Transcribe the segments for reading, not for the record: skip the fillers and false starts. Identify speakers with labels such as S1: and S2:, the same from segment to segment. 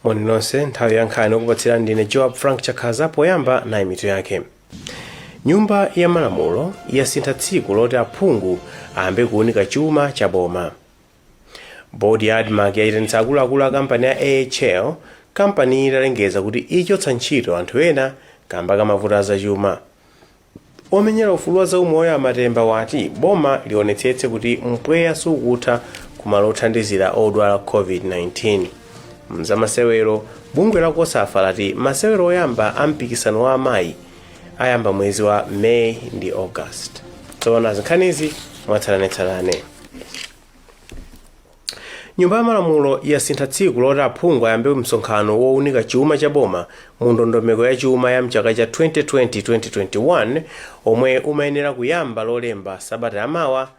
S1: Moni nonse, nthawi ya nkhani okupatsirani ndine Joab Frank Chakhaza. Poyamba nayi mitu yake. Nyumba ya Malamulo yasintha tsiku loti aphungu ayambe kuunika chuma cha boma. Bodi ya ADMARC yayitanitsa akuluakulu a kampani ya AHL, kampani italengeza kuti ichotsa ntchito anthu ena kamba ka mavuto azachuma. Omenyera ufulu wa zaumoyo Amatemba wati boma lionetsetse kuti mpweya sukutha kumalo othandizira odwala COVID-19. Mzamasewero, bungwe la COSAFA lati masewero oyamba a mpikisano wa amayi ayamba mwezi wa May ndi August. Tsono zinkhanizi mwatsatanetsatane. Nyumba ya Malamulo yasintha tsiku loti aphungu ayambe msonkhano wowunika chuma cha boma mu ndondomeko ya chuma ya mchaka cha 2020-2021, omwe umayenera kuyamba Lolemba sabata yamawa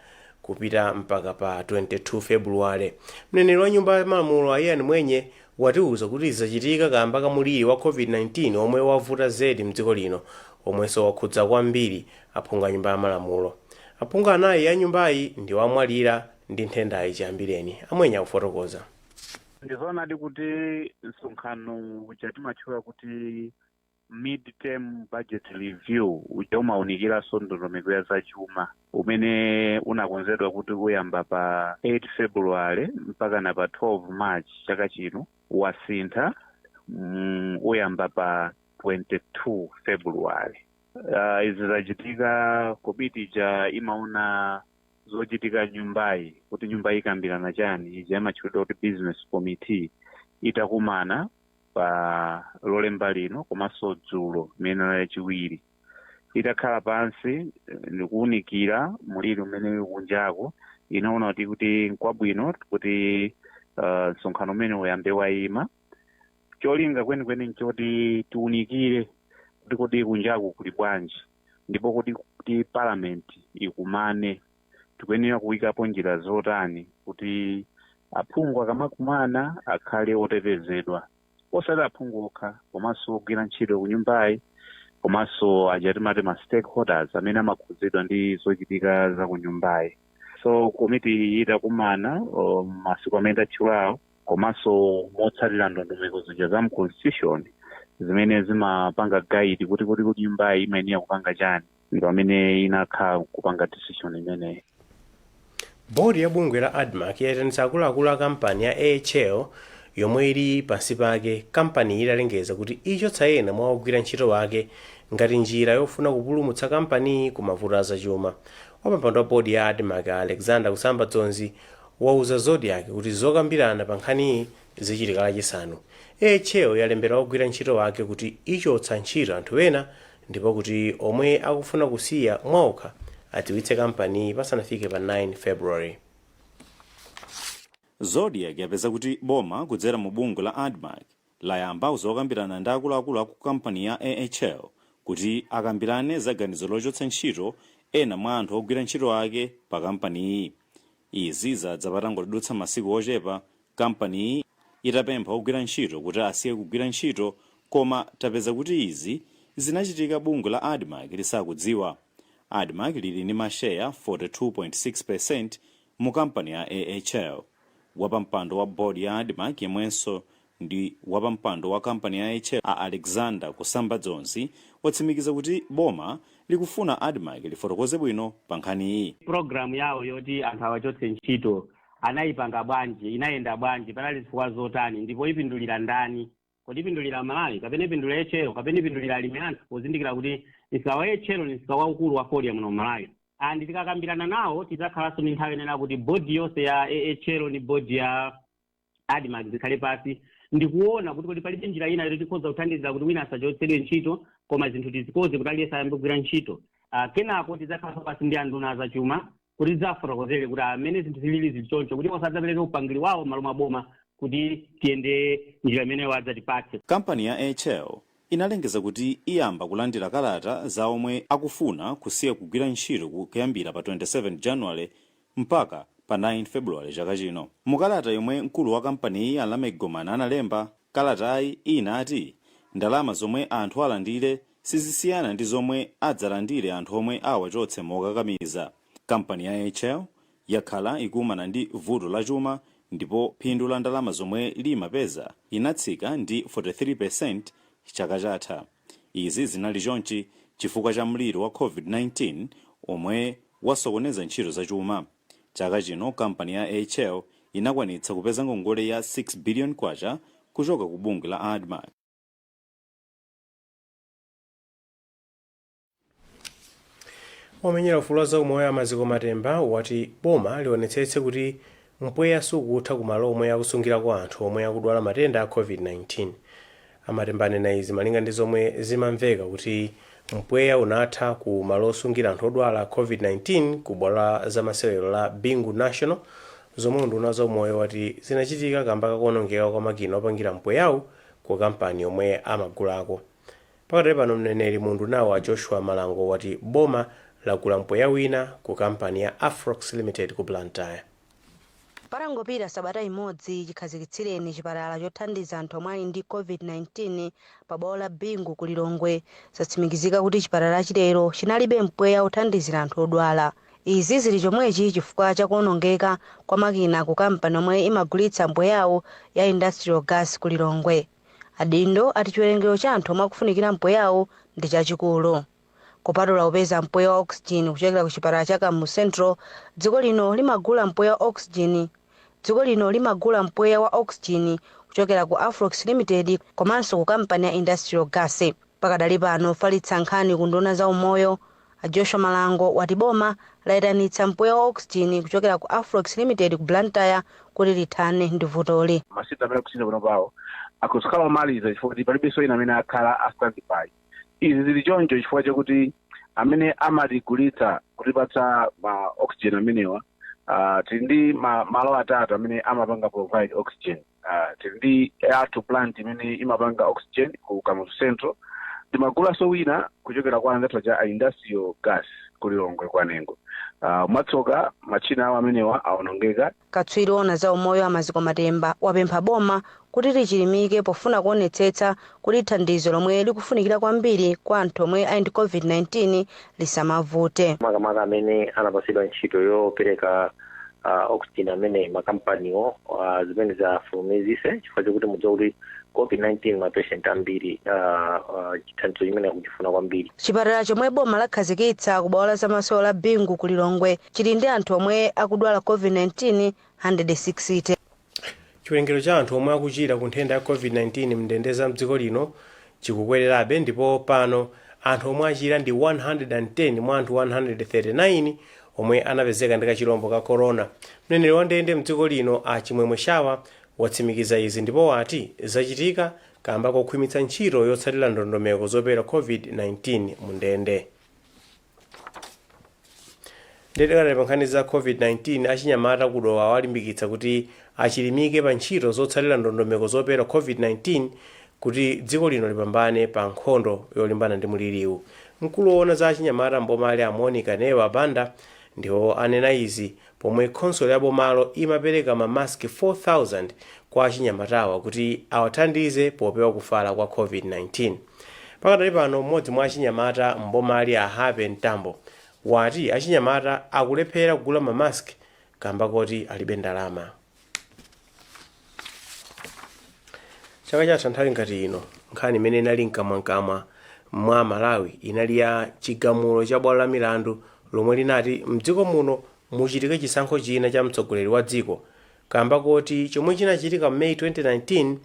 S1: kupita mpaka pa 22 Februwale. Mneneri wa Nyumba ya Malamulo Ian Mwenye watiuza kuti zachitika kamba ka muliri wa COVID-19 omwe wavuta zedi mdziko lino, omwenso wakhudza kwambiri aphungu a Nyumba ya Malamulo. Aphungu anayi a nyumbayi ndi wamwalira ndi nthendayi chiyambireni. Amwenye akufotokoza.
S2: Ndizoonadi kuti msonkhano uja timatchula kuti mid-term budget review, uja umawunikiranso ndondomeko ya zachuma, umene unakonzedwa kuti uyamba pa 8 February mpaka na pa 12 March chaka chino, wasintha, uyamba pa 22 February. Izi zachitika komiti ija imaona zochitika nyumbayi, kuti nyumba ikambirana chani, ija imatchulidwa kuti business committee, itakumana pa Lolemba lino komanso dzulo imene Lachiwiri, itakhala pansi ndikuwunikira muliri umene kunjako, inaona kuti nkwabwino kuti msonkhano umene uyambe wayima. Cholinga kwenikweni nchoti tiwunikire kuti kodi kunjaku kuli bwanji, ndipo kuti parliament ikumane tikuyenera kuyikapo njira zotani kuti aphungu akamakumana akhale otetezedwa, osati aphungu okha komanso ogwira ntchito ku nyumbayi, komanso aja timati ma stakeholders amene amakhudzidwa ndi zochitika za ku nyumbayi. So komiti iyi itakumana masiku amene tatchulawo, komanso motsatira ndondomeko zija za mu constitution zimene zimapanga guide kuti nyumbayi imayenera kupanga chani, ndi pamene inakhala kupanga decision imeneyi.
S1: Bodi ya bungwe la ADMARC yayitanitsa akuluakulu a kampani ya AHL yomwe ili pansi pake, kampani italengeza kuti ichotsa ena mwa ogwira ntchito ake ngati njira yofuna kupulumutsa kampaniyi ku mavuto azachuma. Wapampando wa bodi ya ADMARC Alexander Kusamba Dzonzi wauza Zodiak kuti zokambirana pa nkhaniyi zichitika Lachisanu. AHL yalembera ogwira ntchito ake kuti ichotsa ntchito anthu ena, ndipo kuti omwe akufuna kusiya mwaokha adziwitse kampaniyi pasanafike pa 9 February.
S3: Zodiak yapeza kuti boma kudzera mu bungwe la ADMARC layamba zokambirana ndi akuluakulu aku kampani ya AHL kuti akambirane za ganizo lochotsa ntchito ena mwa anthu ogwira ntchito ake pa kampaniyi. Izi zadza patangodutsa masiku ochepa kampaniyi itapempha ogwira ntchito kuti asiye kugwira ntchito, koma tapeza kuti izi zinachitika bungwe la ADMARC lisakudziwa. ADMARC lili ndi masheya 42.6 mu kampani ya AHL. Wapampando wa bodi ya ADMARC yemwenso ndi wapampando wa kampani ya AHL a Alexander Kusamba Dzonzi watsimikiza kuti boma likufuna ADMARC lifotokoze bwino pa nkhaniyi.
S4: Program yawo yoti anthu awachotse ntchito anayipanga bwanji? Inayenda bwanji? Panali zifukwa zotani? Ndipo ipindulira ndani? Kodi ipindulira Malawi kapena ipindulira AHL kapena ipindulira alimi anthu, pozindikira kuti msika wa AHL ni msika waukulu wa fodya muno Malawi? And tikakambirana nawo, tidzakhalanso ndi nthawi inena kuti bodi yonse ya AHL ndi bodi ya ADMARC zikhale pasi ndikuona kuti kodi palibe njira ina yoti tikhoza kuthandizira kuti wina asachotsedwe ntchito, koma zinthu tizikoze kuti aliyense ayambe kugwira ntchito. Kenako tidzakhalanso pasi ndi anduna azachuma kuti tidzafotokozere kuti amene zinthu zilili zili choncho, kuti osadzapereke upangiri wawo m'malo mwa boma kuti tiyende njira imeneyo adzatipatse.
S3: Kampani ya AHL inalengeza kuti iyamba kulandira kalata za omwe akufuna kusiya kugwira ntchito kuyambira pa 27 January mpaka pa 9 February chaka chino. Mukalata yomwe mkulu wa kampaniyi a Lameck Gomani analemba, kalatayi inati ndalama zomwe anthu alandire sizisiyana ndi zomwe adzalandire anthu omwe awachotse mokakamiza. Kampani ya AHL yakhala ikumana ndi vuto la chuma Ndipo phindu la ndalama zomwe limapeza inatsika ndi 43% chaka chatha. Izi zinali chonchi chifukwa cha mliri wa COVID-19 omwe wasokoneza ntchito zachuma. Chaka chino kampani ya AHL inakwanitsa kupeza ngongole ya 6 billion kwacha kuchoka ku bungwe la ADMARC.
S1: Omenyera ufulu wa zaumoyo Amaziko Matemba wati boma lionetsetse kuti mpweya sukutha kumalo omwe akusungirako anthu omwe akudwala matenda a COVID-19. Amatemba anena izi malinga ndi zomwe zimamveka kuti mpweya unatha ku malo osungira anthu odwala COVID-19 ku bwalo la zamasewero la Bingu National, zomwe unduna zaumoyo wati zinachitika kamba kakuonongeka kwa makina opangira mpweyawu ku kampani yomwe amagulako. Pakatali pano, mneneri mu undunawo a Joshua Malango wati boma lagula mpweya wina ku kampani ya Afrox Limited ku Blantyre.
S5: Patangopita sabata imodzi chikhazikitsireni chipatala chothandiza anthu omwe ali ndi COVID-19 pa bwalo la Bingu ku Lilongwe, zatsimikizika kuti chipatala chilero chinalibe mpweya othandizira anthu odwala. Izi zili chomwechi chifukwa chakuonongeka kwa makina ku kampani omwe imagulitsa mpweyawo ya Industrial Gas ku Lilongwe. Adindo ati chiwerengero cha anthu omwe akufunikira mpweyawo ndi chachikulu. Kupatula kupeza mpweya wa oxygen kuchokera ku chipatala cha Kamuzu Central, dziko lino limagula mpweya wa oxygen kuchokera ku Afrox Limited komanso ku kampani ya Industrial Gas. Pakadali pano, ofalitsa nkhani ku nduna za umoyo a Joshua Malango wati boma layitanitsa mpweya wa oxygen kuchokera ku Afrox Limited ku Blantyre kuti lithane ndi vutoli.
S6: Masintha amene akusintha pano pawo akuzikhala omaliza chifukwa kuti palibenso ina amene akhala a standby. Izi zili choncho chifukwa chakuti amene amatigulitsa, kutipatsa ma oxygen amenewa, tili ndi malo atatu amene amapanga provide oxygen. Tili ndi air plant imene imapanga oxygen ku Kamuzu Central, timagulanso wina kuchokera kwa anzathu cha Industrial Gas ku Lilongwe kwa Nengo. Mwatsoka machina awo amenewa awonongeka.
S5: Katswiri ona za umoyo Amaziko Matemba wapempha boma kuti lichilimike pofuna kuonetsetsa kuti thandizo lomwe likufunikira kwambiri kwa anthu omwe ali ndi COVID-19 lisamavute.
S7: Makamaka amene anapatsidwa ntchito yopereka oxygen amene makampaniwo, zimene zafulumizise, chifukwa chokuti mudziwa kuti COVID-19 mapatient ambiri chithandizo chimene akuchifuna kwambiri.
S5: Chipatala chomwe boma lakhazikitsa ku bwalo la zamasewero la Bingu ku Lilongwe chili ndi anthu omwe akudwala COVID-19 160.
S1: Chiwerengero cha anthu omwe akuchira ku nthenda ya COVID-19 mndende za mdziko lino chikukwererabe, ndipo pano anthu omwe achira ndi 110 mwa anthu 139 omwe anapezeka ndi kachirombo ka corona. Mneneri wa ndende mdziko lino a Chimwemwe Shawa watsimikiza izi ndipo wati zachitika kamba kokhwimitsa ntchito yotsatira ndondomeko zopewera COVID-19 mu ndende. Ndedekatali pa nkhani za COVID-19, achinyamata kudowa walimbikitsa kuti achilimike pa ntchito zotsatira ndondomeko zopewera COVID-19 kuti dziko lino lipambane pa nkhondo yolimbana ndi mliriwu. Mkulu woona za achinyamata mbomali a Monica Newa Banda ndiwo anena izi pomwe khonsolo ya bomalo imapereka mamaski 4000 kwa achinyamatawa kuti awathandize popewa kufala kwa COVID-19. Pakadali pano, mmodzi mwa achinyamata mbomali a Hape Mtambo wati achinyamata akulephera kugula mamaski kamba koti alibe ndalama. Chaka chatha nthawi ngati ino, nkhani imene inali mkamwamkamwa mwa Malawi inali ya chigamulo cha bwalo la milandu lomwe linati mdziko muno muchitike chisankho china cha mtsogoleri wa dziko kamba koti chomwe chinachitika m'Meyi 2019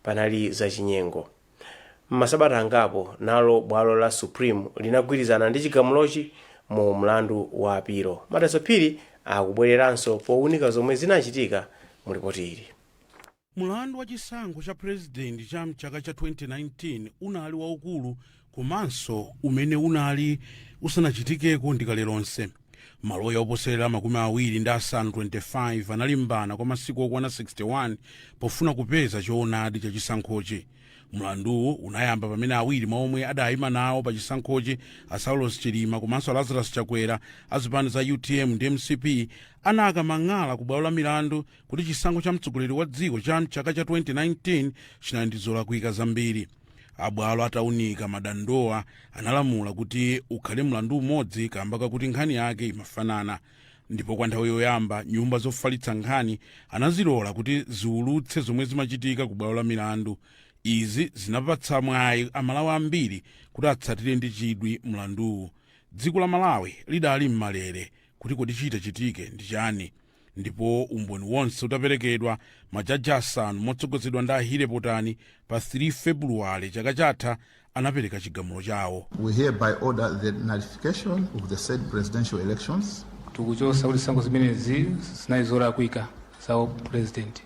S1: panali zachinyengo. M'masabata angapo, nalo bwalo la Supreme linagwirizana ndi chigamulochi mu mlandu wa apilo. Mataso Phiri akubwereranso powunika zomwe zinachitika mu ripoti ili.
S8: Mulandu wa chisankho cha purezidenti cha mchaka cha 2019 unali waukulu komanso umene unali usanachitikeko ndi kale lonse. Maloya oposera 25 25 analimbana kwa masiku okwana 61 pofuna kupeza choonadi cha chisankhochi. Mlanduwu unayamba pamene awiri mwa omwe adayima nawo pa chisankhochi, a Saulos Chilima komanso Lazarus Chakwera azipani za UTM ndi MCP, anakamang'ala ku bwalo la milandu kuti chisankho cha mtsogoleri wa dziko cha mchaka cha 2019 chinali ndi zolakwika zambiri. Abwalo ataunika madandowa, analamula kuti ukhale mlandu umodzi kamba kakuti nkhani yake imafanana. Ndipo kwa nthawi yoyamba nyumba zofalitsa nkhani anazilola kuti ziwulutse zomwe zimachitika ku bwalo la milandu. Izi zinapatsa mwayi Amalawi ambiri kuti atsatire ndi chidwi mlanduwu. Dziko la Malawi lidali m'malere kuti kodi chitachitike ndi chani. Ndipo umboni wonse utaperekedwa, majaji asanu motsogozedwa ndi Ahile Potani, pa 3 Febuluwale chaka chatha anapereka chigamulo chawo.
S9: We hereby order the nullification of the said presidential elections.
S10: Tikuchosa kuti zisankho zimenezi zinali zolakwika za president.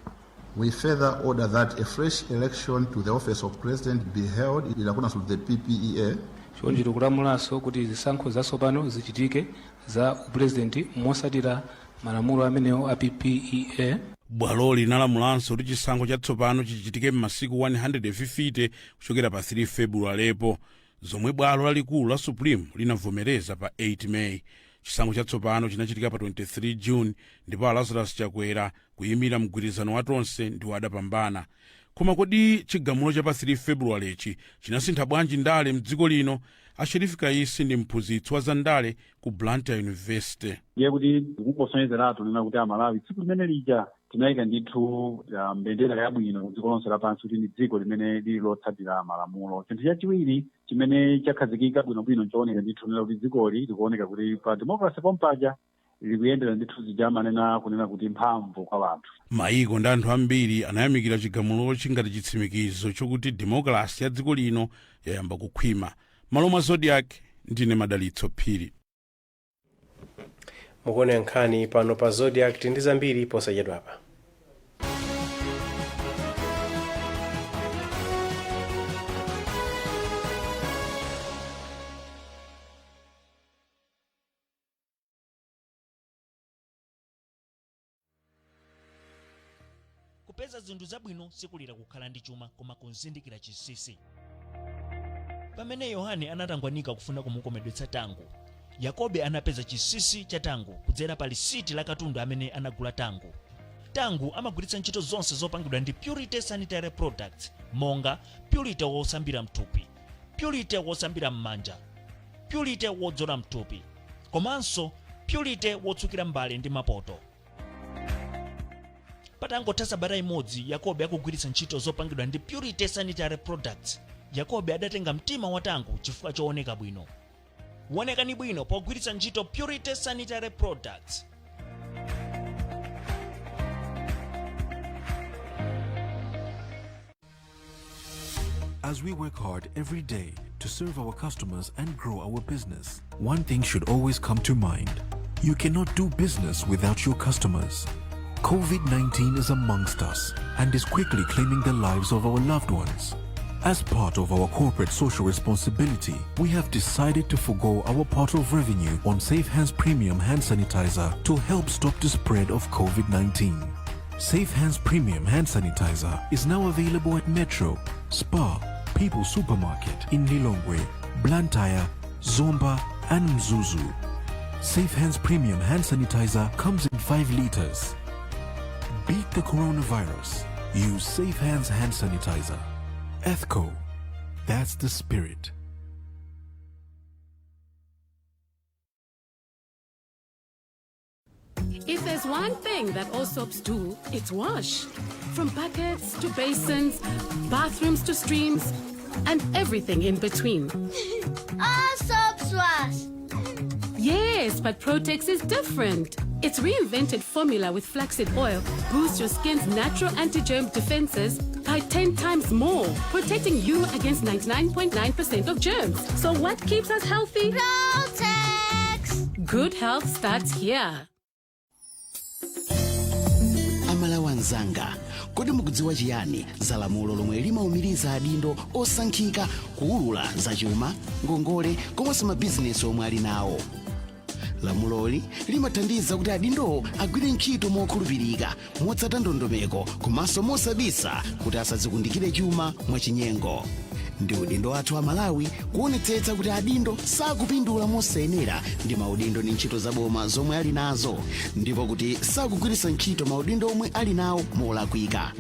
S9: We further order that a fresh election to the office of president be held in accordance with the PPEA.
S10: Choncho tikulamulanso kuti zisankho zatsopano zichitike za upurezidenti mosatira malamulo amenewo a PPEA.
S8: Bwaloli linalamulanso kuti chisankho chatsopano chichitike m'masiku 150 kuchokera pa 3 Februwalepo, zomwe bwalo lalikulu la Supreme linavomereza pa 8 Meyi. Chisankho chatsopano chinachitika pa 23 June, ndipo Lazarus Chakwera kuyimira mgwirizano wa Tonse ndiwo adapambana. Koma kodi chigamulo cha pa 3 Februwalechi chinasintha bwanji ndale mdziko lino? Asherifu Kaisi ndi mphunzitsi wa zandale ku Blantyre University.
S11: Ndiye kuti kungosonyezeratu nena kuti Amalawi tsiku limene lija tinayika ndithu mbendera yabwino ku dziko lonse lapansi kuti ndi dziko limene lili lotsatira malamulo. Chinthu chachiwiri chimene chakhazikika bwinobwino nchooneka ndithu nena kuti dzikoli likuoneka kuti pa democracy pompaja likuyendera ndithu zija amanena kunena kuti mphamvu kwa anthu.
S8: Maiko ndi anthu ambiri anayamikira chigamulochi ngati chitsimikizo chokuti demokrasi ya dziko lino yayamba kukhwima. Malo mwa Zodiak, ndine Madalitso Phiri.
S1: Mukuonera nkhani pano pa Zodiak, ndi zambiri posachedwapa.
S12: Kupeza zinthu zabwino sikulira kukhala ndi chuma, koma kuzindikira chinsinsi. Pamene Yohane anatangwanika kufuna kumukomedwetsa Tango, Yakobe anapeza chinsinsi cha Tango kudzera pa lisiti la katundu amene anagula Tango. Tango amagwiritsa ntchito zonse zopangidwa ndi Purity Sanitary Products, monga Purity wosambira mthupi, Purity wosambira m'manja, Purity wodzola mthupi, komanso Purity wotsukira mbale ndi mapoto. Patangotha sabata imodzi Yakobe akugwiritsa ntchito zopangidwa ndi Purity Sanitary Products, Yakobe adatenga mtima wa Tango chifukwa chooneka bwino. Wonekani bwino pogwiritsa ntchito Purity Sanitary Products.
S13: As we work hard every day to serve our customers and grow our business, one thing should always come to mind. You cannot do business without your customers. COVID 19 is amongst us and is quickly claiming the lives of our loved ones. As part of our corporate social responsibility, we have decided to forgo our part of revenue on Safe Hands Premium Hand Sanitizer to help stop the spread of COVID 19. Safe Hands Premium Hand Sanitizer is now available at Metro, Spar, People Supermarket in Lilongwe, Blantyre, Zomba, and Mzuzu. Safe Hands Premium Hand Sanitizer comes in 5 liters. Beat the coronavirus. Use Safe Hands Hand Sanitizer. Ethco. That's the spirit.
S14: If there's one thing that all soaps do, it's wash. From buckets to basins, bathrooms to streams, and everything in between.
S15: All soaps wash.
S14: Yes, but Protex is different. Its reinvented formula with flaxseed oil boosts your skin's natural anti-germ defenses by 10 times more, protecting you against 99.9% of germs. So what keeps us healthy?
S15: Protex.
S14: Good health starts here.
S16: Amalawi anzanga, kodi mukudziwa chiyani za lamulo lomwe limawumiriza adindo osankhika kuwulula zachuma, ngongole komanso mabizinesi omwe ali nawo? Lamuloli limathandiza kuti adindowo agwire ntchito mokhulupirika, motsata ndondomeko komanso mosabisa kuti asadzikundikire chuma mwachinyengo. Ndi udindo wathu Amalawi kuonetsetsa kuti adindo sakupindula mosayenera ndi maudindo ndi ntchito zaboma zomwe ali nazo, ndipo kuti sakugwiritsa ntchito maudindo omwe ali nawo molakwika.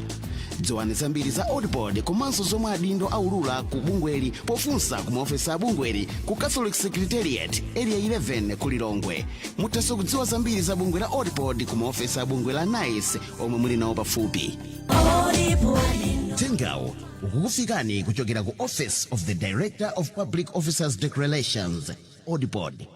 S16: Dziwani zambiri za Olipod komanso zomwe adindo aulula ku bungweli pofunsa ku maofesi a bungweli ku Catholic Secretariat, Area 11, ku Lilongwe. Muthanso kudziwa zambiri za bungwe la Olipod ku maofesi a bungwe la NICE omwe muli nawo pafupi. Uthengawu ukukufikani kuchokera ku Office of the Director of Public Officers Declarations, Olipod.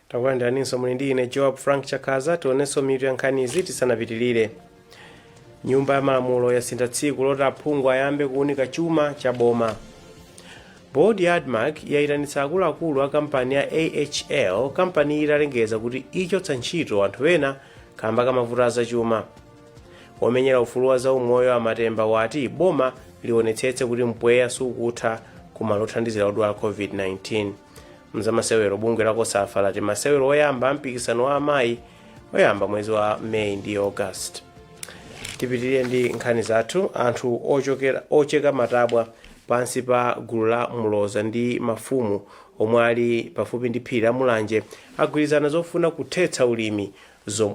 S1: Takulandiraninso, muli ndi ine Joab Frank Chakaza. Tionenso mitu ya nkhanizi tisanapitilire. Nyumba ya Malamulo yasintha tsiku loti aphungu ayambe kuunika chuma cha boma. Bodi ya ADMARC yayitanitsa akuluakulu a kampani ya AHL, kampani italengeza kuti ichotsa ntchito anthu ena kamba kamavuto azachuma. Womenyera ufulu wa zaumoyo Amatemba wati boma lionetsetse kuti mpweya sukutha kumalo othandizira odwala COVID-19. Mzamasewero, bungwe la COSAFA lati masewero oyamba mpikisano wa amayi oyamba mwezi wa Meyi ndi August. Tipitirire ndi nkhani zathu. Anthu ocheka matabwa pansi pa gulu la Muloza ndi mafumu omwe ali pafupi ndi phiri la Mulanje agwirizana zofuna kuthetsa ulimi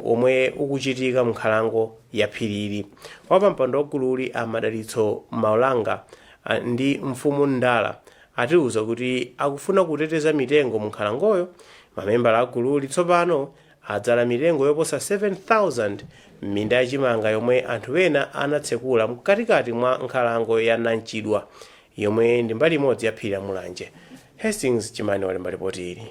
S1: omwe ukuchitika m'nkhalango ya phirili. Wapampando wa gululi, Amadalitso Maulanga, ndi Mfumu Ndala atiuza kuti akufuna kuteteza mitengo mu nkhalangoyo. Mamembala a gululi tsopano adzala mitengo yoposa 7000 m'minda yachimanga yomwe anthu ena anatsekula mkatikati mwa nkhalango ya Nanchidwa, yomwe ndi mbali imodzi ya phiri la Mulanje. Hastings Chimani walemba ripoti ili.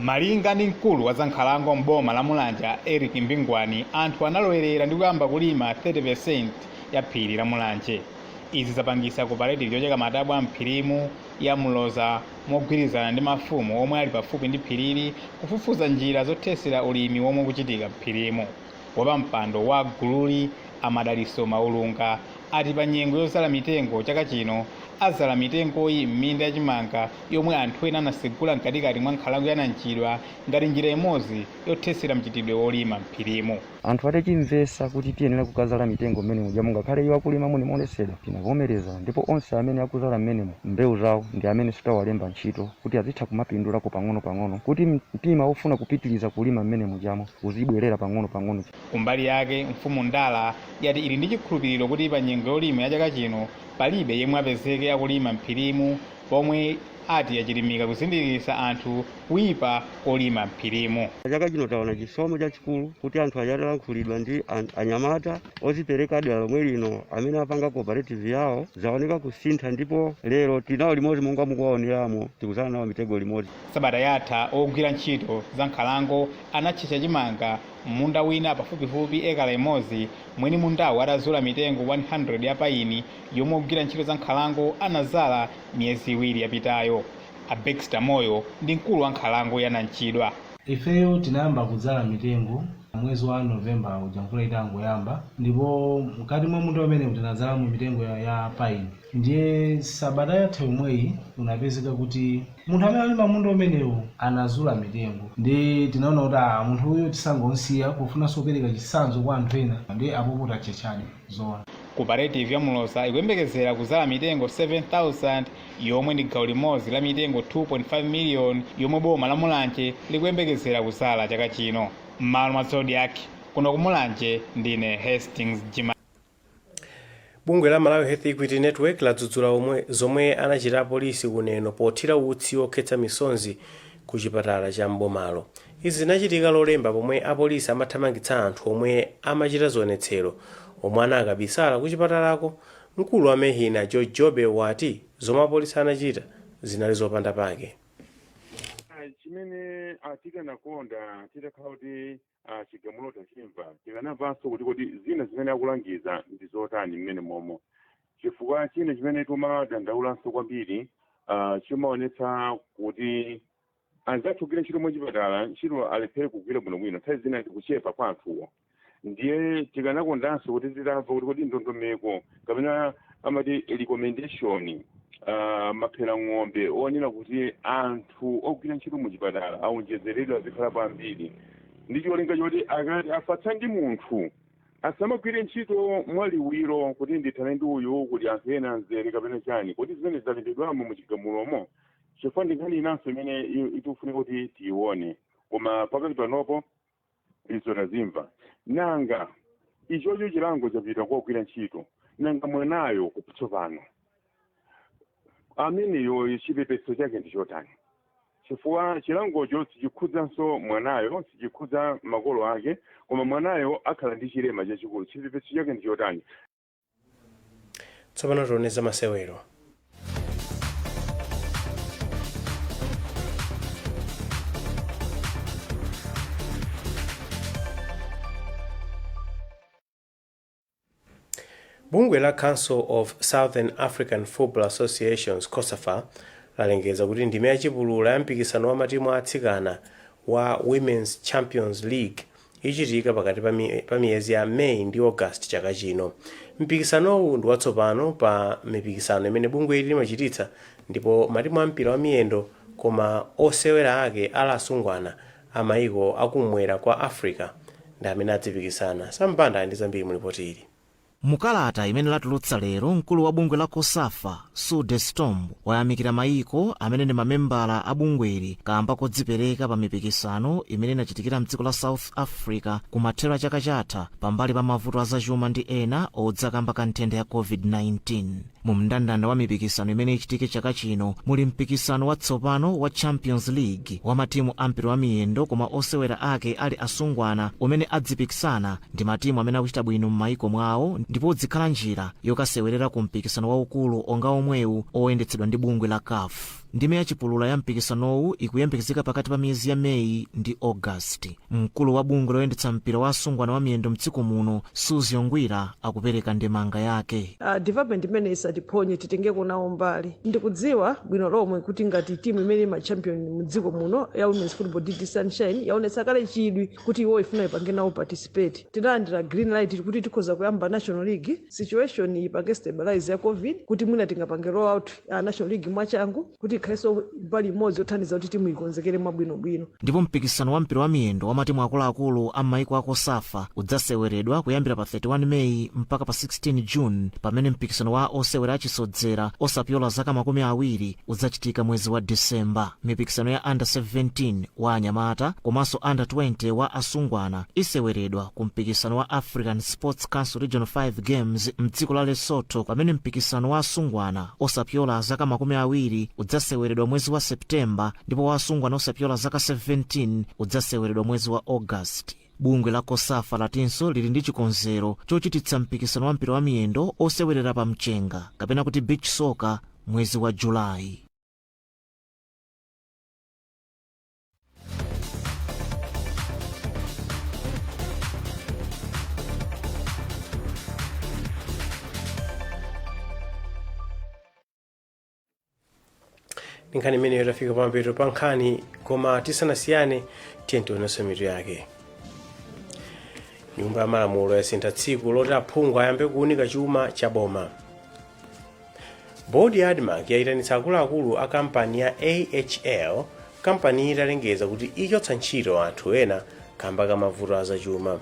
S17: Malinga ndi mkulu wa zankhalango m'boma la Mulanje, Eric Mbingwani, anthu analowerera ndi kuyamba kulima 30% ya phiri la Mulanje. Izi zapangisa cooperative yocheka matabwa mphirimu ya Muloza mogwirizana ndi mafumu omwe ali pafupi ndi phirili kufufuza njira zothesera ulimi womwe ukuchitika mphirimu. Wapampando wa gululi, Amadaliso Maulunga, ati pa nyengo yozala mitengo chaka chino azala mitengoyi m'minda yachimanga yomwe anthu ena anasegula mkatikati mwa nkhalango ya Nanchidwa ngati njira imodzi yothesera mchitidwe wolima mphirimu.
S18: Anthu atachimvesa kuti tiyenera kukazala mitengo mmene muja, mungakhale iwo akulima muni moletsedwa, tinavomereza, ndipo onse amene akuzala mmenemo mbewu zawo ndi amene sitawalemba ntchito kuti azitha kumapindulako pang'ono-pang'ono, kuti mtima wofuna kupitiriza kulima mmene mujamo uzibwerera pang'ono-pang'ono.
S17: Kumbali yake, Mfumu Ndala yati ili ndi chikhulupiriro kuti pa nyengo yolima ya chaka chino palibe yemwe apezeke akulima mphirimu, pomwe ati yachilimika kuzindikitsa anthu kuyipa kolima mphirimu.
S18: Chaka chino taona chisomo chachikulu kuti anthu achatalankhulidwa ndi anyamata ozipereka dera lomwe lino amene apanga cooperative yawo, zaoneka kusintha, ndipo lero tinawo limodzi monga mukuwaoneramo, tikuzala nawo mitengo limodzi.
S17: Sabata yatha ogwira ntchito za nkhalango anatchetcha chimanga munda wina pafupifupi ekala imodzi, mwini mundawo atazula mitengo 100 ya paini yomwe ogwira ntchito za nkhalango anazala miyezi 2 yapitayo. A Baxter Moyo ndi mkulu wa nkhalango ya Nanchidwa.
S19: Ifeyo tinayamba kudzala mitengo mwezi wa Novemba uja, mvula itangoyamba, ndipo mkati mwa munda umene tinadzalamo mitengo ya paini. Ndiye sabata yatha yomweyi unapezeka kuti munthu amene alima munda umenewu anazula mitengo, ndi tinaona kuti munthu uyu tisangomsiya pofunanso kupereka chitsanzo kwa anthu ena, ndi apopo tachechadi zoona.
S17: Cooperative ya Muloza ikuyembekezera kuzala mitengo 7000 yomwe ndi gawo limodzi la mitengo 2.5 million yomwe boma la Mulanje likuyembekezera kuzala chaka chino. M'malo mwa Zodiak, kuno ku Mulanje, ndine Hastings Jima.
S1: Bungwe la Malawi Health Equity Network ladzudzula zomwe anachita apolisi kuneno pothira utsi okhetsa misonzi ku chipatala cha mbomalo. Izi zinachitika Lolemba pomwe apolisi amathamangitsa anthu omwe amachita zionetsero omwe anakabisala ku chipatalako. Mkulu wa MEHINA, George Jobe, wati zomwe apolisi anachita zinali zopanda pake.
S20: Chimene tikanakonda titakhala kuti chigamulo tachimva, tikanamvanso kuti kodi zina zimene akulangiza ndi zotani mmene momo, chifukwa china chimene timadandaulanso kwambiri chimaonetsa kuti anzathu kugwira ntchito mwachipatala, ntchito alephere kugwira bwinobwino, nthawi zina ndikuchepa kwa anthuwo. Ndiye tikanakondanso kuti titamva kuti kodi ndondomeko kapena amati recommendation, maphera ng'ombe onena kuti anthu ogwira ntchito muchipatala aonjezeredwe, azikhalapo ambiri, ndi cholinga choti akati afatsa ndi munthu. Asamagwire ntchito mwaliwiro kuti ndithane ndi uyu kuti anthu ena anzere kapena chani, kuti zimene zalembedwamo muchigamulomo, chifukwa ndi nkhani inanso imene ikufunika kuti tiyione. Koma pakati panopo izo tazimva. Nanga ichocho chilango chapita kogwira ntchito, nanga mwanayo kutsopano ameneyo chipepeso chake ndi chotani? Chifukwa chilangocho sichikhudzanso mwanayo, sichikhudza makolo ake, koma mwanayo akhala ndi chilema chachikulu. Chipepeso chake ndi chotani?
S1: Tsopano tione za masewero. Bungwe la Council of Southern African Football Associations, COSAFA, lalengeza kuti ndime yachipulula ya mpikisano wa matimu atsikana wa Women's Champions League ichitika pakati pa miyezi ya May ndi August chaka chino. Mpikisanowu ndi watsopano pa mipikisano imene bungwe ili limachititsa, ndipo matimu a mpira wa miyendo koma osewera ake ali asungwana a maiko akumwera kwa Africa ndi amene adzipikisana. Sampanda ndi zambiri mulipoti ili.
S21: Mukalata imene latulutsa lero, mkulu wa bungwe la COSAFA, Sue de Storm, wayamikira mayiko amene ndi mamembala a bungweli kamba kodzipereka pa mipikisano imene inachitikira mdziko la South Africa kumathero a chaka chatha, pambali pa mavuto azachuma ndi ena odza kamba ka nthenda ya COVID-19. Mu mndandanda wa mipikisano imene ichitike chaka chino muli mpikisano watsopano wa Champions League wa matimu ampira wa miyendo koma osewera ake ali asungwana, umene adzipikisana ndi matimu amene akuchita bwino m'mayiko mwawo, ndipo udzikhala njira yokasewerera ku mpikisano waukulu onga omwewu oyendetsedwa ndi bungwe la CAF. Ndime yachipulula ya mpikisanowu ikuyembekezeka pakati pa miyezi ya Meyi ndi Ogasiti. Mkulu wa bungwe loyendetsa mpira wa asungwana wa miyendo mdziko muno, Suzi Ongwira, akupereka ndemanga yake.
S22: Development imene isatiphonye, titengeko nawo mbali. Ndikudziwa bwino lomwe kuti ngati timu imene ima champion mdziko muno ya women's football, DD Sunshine, yaonetsa kale chidwi kuti iwo ifuna ipange nawo participate. Tinalandira green light kuti tikhoza kuyamba national league, situation ipange stabilize ya COVID, kuti mwina tingapange roll out national league mwachangu, kuti ikhalenso mbali imodzi yothandiza kuti timu ikonzekere mwabwinobwino.
S21: Ndipo mpikisano wa mpira wa miyendo wa matimu akuluakulu a maiko a COSAFA udzaseweredwa kuyambira pa 31 Meyi mpaka pa 16 June, pamene mpikisano wa osewera achisodzera osapyola zaka 20 udzachitika mwezi wa Disemba. Mipikisano ya under 17 wa anyamata komanso under 20 wa asungwana iseweredwa ku mpikisano wa African Sports Council Regional 5 Games mdziko la Lesotho, pamene mpikisano wa asungwana osapyola zaka 20 udzaseweredwa mwezi wa Septemba, ndipo wa asungwana osapyola zaka 17 udzaseweredwa mwezi wa August. Bungwe la COSAFA latinso lili ndi chikonzero chochititsa mpikisano wa mpira wa miyendo osewerera pa mchenga, kapena kuti beach soccer, mwezi wa Julayi.
S1: Ndi nkhani imeneyo tafika pamapeto pa nkhani, koma tisanasiyane tiye tionenso mitu yake. Nyumba ya Malamulo yasintha tsiku loti aphungu ayambe kuunika chuma cha boma. Bodi ya ADMARC yayitanitsa akuluakulu a kampani ya AHL, kampani italengeza kuti ichotsa ntchito anthu ena kamba ka mavuto azachuma.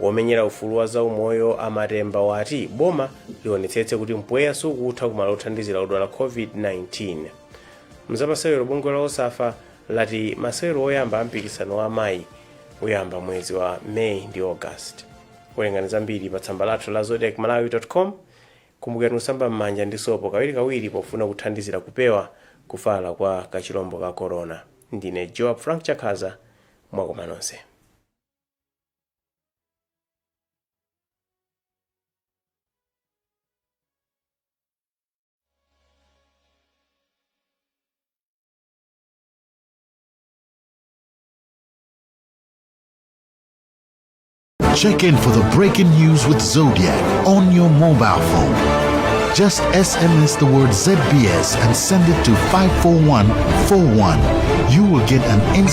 S1: Womenyera ufulu wa zaumoyo Amatemba wati boma lionetsetse kuti mpweya sukutha kumalo othandizira odwala COVID-19. Mzamasewero, bungwe la COSAFA lati masewero oyamba a mpikisano wa amayi uyamba mwezi wa May ndi August. Werengani zambiri pa tsamba lathu la zodiakmalawi.com. Kumbukirani kusamba m'manja ndi sopo kawirikawiri pofuna kuthandizira kupewa kufala kwa kachilombo ka corona. Ndine Joab Frank Chakhaza, mwakoma nonse.
S23: Check in for the breaking news with Zodiak on your mobile phone. Just SMS the word ZBS and send it to 54141. You will get an instant